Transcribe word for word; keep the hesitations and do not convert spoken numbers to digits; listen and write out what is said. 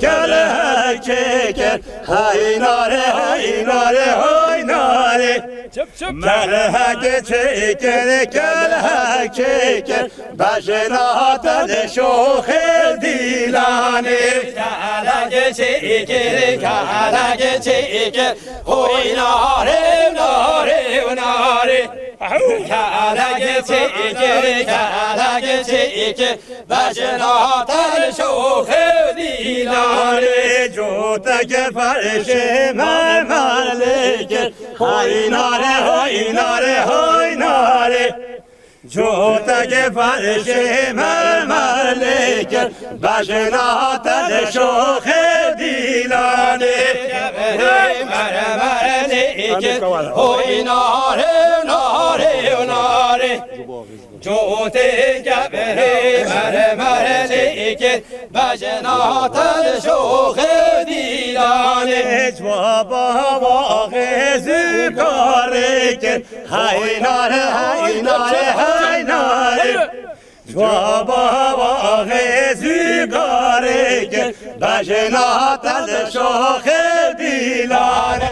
Kelhek çêkir, hay nare, hay nare, hay nare. Çip, çip. Kelhek çêkir, kelhek çêkir, bejna te li şoxê dîlanê. Kelhek çêkir, kelhek çêkir, hoy nare, nare, nare. Kelhek çêkir, kelhek çêkir, bejna te li şoxê dîlanê. Coteke ferşê me merlê kir, hay nare, hay nare, hay nare. Coteke ferşê me merlê kir, bejna te li şoxê dîlanê. Hey, mere, mere, lê kir, hoy nare, nare, nare. Cotê keberê mere mere lê kir, bejna te li şoxê dîlanê. Cwaba hava axê zûkarê kir, hay nare, hay nare, hay nare. Cwaba hava axê zûkarê kir, bejna te li şoxê dîlanê.